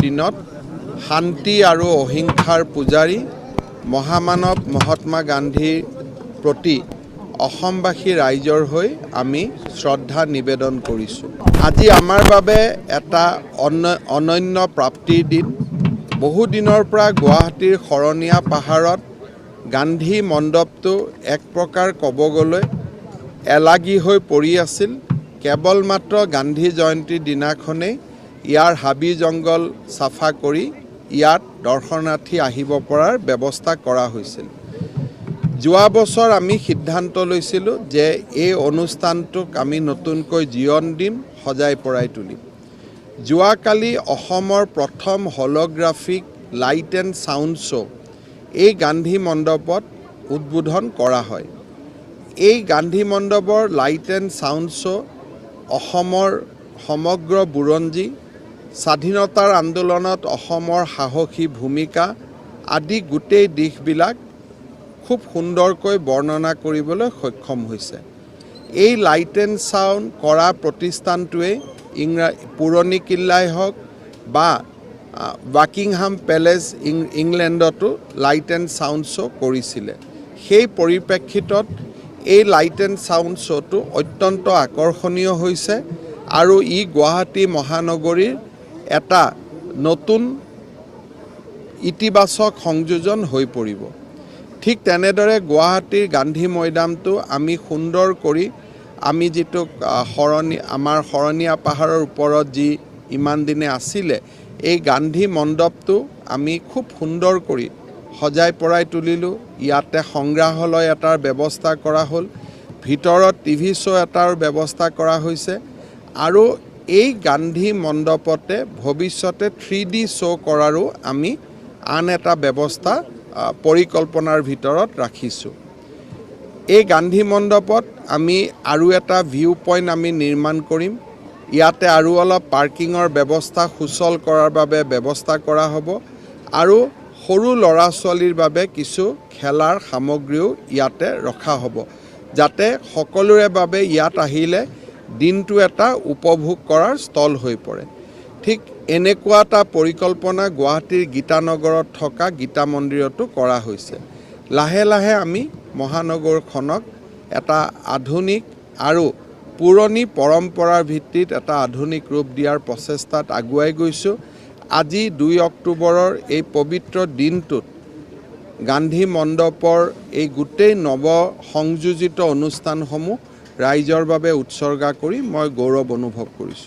দিনত শান্তি আৰু অহিংসাৰ পূজাৰী মহামানৱ মহাত্মা গান্ধীৰ প্ৰতি অসমবাসী ৰাইজৰ হৈ আমি শ্ৰদ্ধা নিবেদন কৰিছোঁ। আজি আমাৰ বাবে এটা অনন্য প্ৰাপ্তিৰ দিন। বহুদিনৰ পৰা গুৱাহাটীৰ শৰণীয়া পাহাৰত গান্ধী মণ্ডপটো এক প্ৰকাৰ ক'ব গ'লে এলাগী হৈ পৰি আছিল। কেৱল মাত্ৰ গান্ধী জয়ন্তীৰ দিনাখনেই ইয়াৰ হাবি জংঘল চাফা কৰি ইয়াত দৰ্শনাৰ্থী আহিব পৰাৰ ব্যৱস্থা কৰা হৈছিল। যোৱা বছৰ আমি সিদ্ধান্ত লৈছিলোঁ যে এই অনুষ্ঠানটোক আমি নতুনকৈ জীৱন দিম, সজাই পৰাই তুলিম। যোৱাকালি অসমৰ প্ৰথম holographic light and sound show এই গান্ধী মণ্ডপত উদ্বোধন কৰা হয়। এই গান্ধী মণ্ডপৰ লাইট এণ্ড ছাউণ্ড শ্ব' অসমৰ সমগ্ৰ বুৰঞ্জী, স্বাধীনতাৰ আন্দোলনত অসমৰ সাহসী ভূমিকা আদি গোটেই দিশবিলাক খুব সুন্দৰকৈ বৰ্ণনা কৰিবলৈ সক্ষম হৈছে। এই লাইট এণ্ড ছাউণ্ড কৰা প্ৰতিষ্ঠানটোৱে পুৰণি কিল্লাই হওক বা বাকিংহাম পেলেচ ইংলেণ্ডতো লাইট এণ্ড ছাউণ্ড শ্ব' কৰিছিলে। সেই পৰিপ্ৰেক্ষিতত এই লাইট এণ্ড ছাউণ্ড শ্ব'টো অত্যন্ত আকৰ্ষণীয় হৈছে আৰু ই গুৱাহাটী মহানগৰীৰ এটা নতুন ইতিবাচক সংযোজন হৈ পৰিব। ঠিক তেনেদৰে গুৱাহাটীৰ গান্ধী মৈদামটো আমি সুন্দৰ কৰি আমি যিটো আমাৰ শৰণীয়া পাহাৰৰ ওপৰত যি ইমান দিনে আছিলে, এই গান্ধী মণ্ডপটো আমি খুব সুন্দৰ কৰি সজাই পৰাই তুলিলোঁ। ইয়াতে সংগ্ৰহালয় এটাৰ ব্যৱস্থা কৰা হ'ল, ভিতৰত টিভি শ্ব' এটাৰ ব্যৱস্থা কৰা হৈছে আৰু এই গান্ধী মণ্ডপতে ভৱিষ্যতে 3D show কৰাৰো আমি আন এটা ব্যৱস্থা পৰিকল্পনাৰ ভিতৰত ৰাখিছোঁ। এই গান্ধী মণ্ডপত আমি আৰু এটা ভিউ পইণ্ট আমি নিৰ্মাণ কৰিম। ইয়াতে আৰু অলপ পাৰ্কিঙৰ ব্যৱস্থা সুচল কৰাৰ বাবে ব্যৱস্থা কৰা হ'ব আৰু সৰু ল'ৰা ছোৱালীৰ বাবে কিছু খেলাৰ সামগ্ৰীও ইয়াতে ৰখা হ'ব, যাতে সকলোৰে বাবে ইয়াত আহিলে দিনটো এটা উপভোগ কৰাৰ স্থল হৈ পৰে। ঠিক এনেকুৱা এটা পৰিকল্পনা গুৱাহাটীৰ গীতানগৰত থকা গীতা মন্দিৰতো কৰা হৈছে। লাহে লাহে আমি মহানগৰখনক এটা আধুনিক আৰু পুৰণি পৰম্পৰাৰ ভিত্তিত এটা আধুনিক ৰূপ দিয়াৰ প্ৰচেষ্টাত আগুৱাই গৈছোঁ। আজি 2 অক্টোবৰৰ এই পবিত্ৰ দিনটোত গান্ধী মণ্ডপৰ এই গোটেই নৱ সংযোজিত অনুষ্ঠানসমূহ ৰাইজৰ বাবে উৎসৰ্গা কৰি মই গৌৰৱ অনুভৱ কৰিছোঁ।